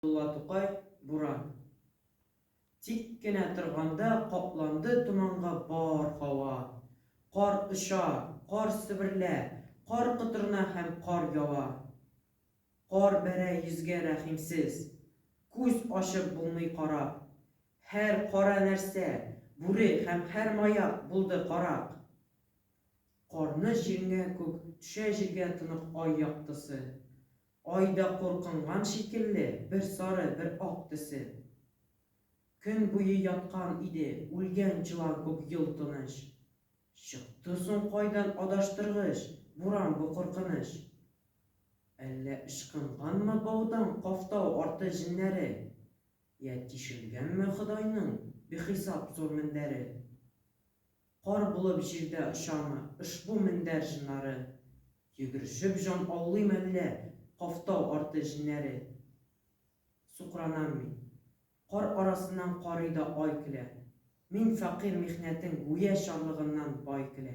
Габдулла Тукай, Буран. Тик кенә торганда капланды томанга бар һава. Кар оча, кар себерелә, кар котырына һәм кар ява. Кар бәрә йөзгә рәхимсез, күз ачып булмый карап. Һәр кара нәрсә, бүре һәм һәр маяк булды карак. Карны җиргә күк төшә җиргә тонык ай яктысы. Ай да куркынган шикелле, бер сары, бер ак төсе. Көн буе яткан иде, үлгән җылан күк юл тыныч. Чыкты соң кайдан адаштыргыч буран бу куркыныч? Әллә ычкынганмы баудан Кафтау арты җеннәре? Йә тишелгәнме Ходайның бихисап зур мендәре? Кар булып җирдә очамы ошбу мендәр җыннары? Йөгерешеп җан аулый мәллә Кафтау арты җеннәре? Сукранам мин. Кар арасыннан карый да ай көлә. Мин фәкыйрь михнәтен гүя чарлыгыннан бай көлә.